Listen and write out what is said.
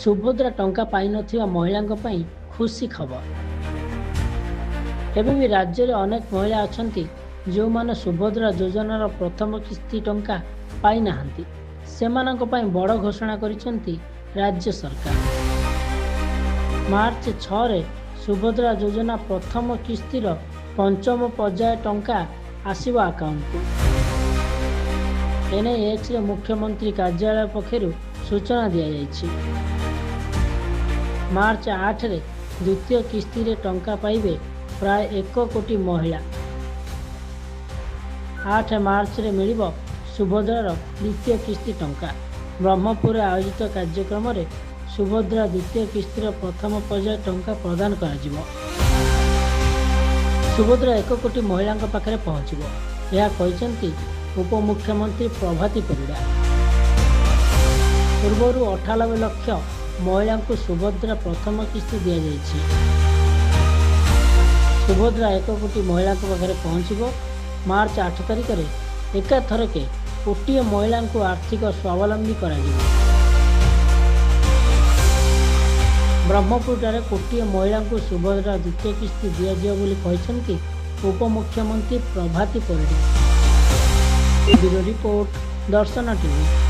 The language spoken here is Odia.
ସୁଭଦ୍ରା ଟଙ୍କା ପାଇନଥିବା ମହିଳାଙ୍କ ପାଇଁ ଖୁସି ଖବର। ଏବେ ବି ରାଜ୍ୟରେ ଅନେକ ମହିଳା ଅଛନ୍ତି ଯେଉଁମାନେ ସୁଭଦ୍ରା ଯୋଜନାର ପ୍ରଥମ କିସ୍ତି ଟଙ୍କା ପାଇନାହାନ୍ତି। ସେମାନଙ୍କ ପାଇଁ ବଡ଼ ଘୋଷଣା କରିଛନ୍ତି ରାଜ୍ୟ ସରକାର। ମାର୍ଚ୍ଚ 6ରେ ସୁଭଦ୍ରା ଯୋଜନା ପ୍ରଥମ କିସ୍ତିର ପଞ୍ଚମ ପର୍ଯ୍ୟାୟ ଟଙ୍କା ଆସିବ ଆକାଉଣ୍ଟକୁ। ଏନେଇ ଏକ୍ସରେ ମୁଖ୍ୟମନ୍ତ୍ରୀ କାର୍ଯ୍ୟାଳୟ ପକ୍ଷରୁ ସୂଚନା ଦିଆଯାଇଛି। ମାର୍ଚ୍ଚ 8ରେ ଦ୍ୱିତୀୟ କିସ୍ତିରେ ଟଙ୍କା ପାଇବେ ପ୍ରାୟ 1 କୋଟି ମହିଳା। 8 ମାର୍ଚ୍ଚରେ ମିଳିବ ସୁଭଦ୍ରାର ଦ୍ୱିତୀୟ କିସ୍ତି ଟଙ୍କା। ବ୍ରହ୍ମପୁରରେ ଆୟୋଜିତ କାର୍ଯ୍ୟକ୍ରମରେ ସୁଭଦ୍ରା ଦ୍ୱିତୀୟ କିସ୍ତିର ପ୍ରଥମ ପର୍ଯ୍ୟାୟ ଟଙ୍କା ପ୍ରଦାନ କରାଯିବ। ସୁଭଦ୍ରା 1 କୋଟି ମହିଳାଙ୍କ ପାଖରେ ପହଞ୍ଚିବ, ଏହା କହିଛନ୍ତି ଉପମୁଖ୍ୟମନ୍ତ୍ରୀ ପ୍ରଭାତୀ ପରିଡ଼ା। ପୂର୍ବରୁ 98 ଲକ୍ଷ ମହିଳାଙ୍କୁ ସୁଭଦ୍ରା ପ୍ରଥମ କିସ୍ତି ଦିଆଯାଇଛି। ସୁଭଦ୍ରା 1 କୋଟି ମହିଳାଙ୍କ ପାଖରେ ପହଞ୍ଚିବ। ମାର୍ଚ୍ଚ 8 ତାରିଖରେ ଏକାଥରକେ କୋଟିଏ ମହିଳାଙ୍କୁ ଆର୍ଥିକ ସ୍ୱାବଲମ୍ବୀ କରାଯିବ। ବ୍ରହ୍ମପୁରଠାରେ କୋଟିଏ ମହିଳାଙ୍କୁ ସୁଭଦ୍ରା ଦ୍ୱିତୀୟ କିସ୍ତି ଦିଆଯିବ ବୋଲି କହିଛନ୍ତି ଉପମୁଖ୍ୟମନ୍ତ୍ରୀ Prabhati Parida. Bureau report, Darshan TV.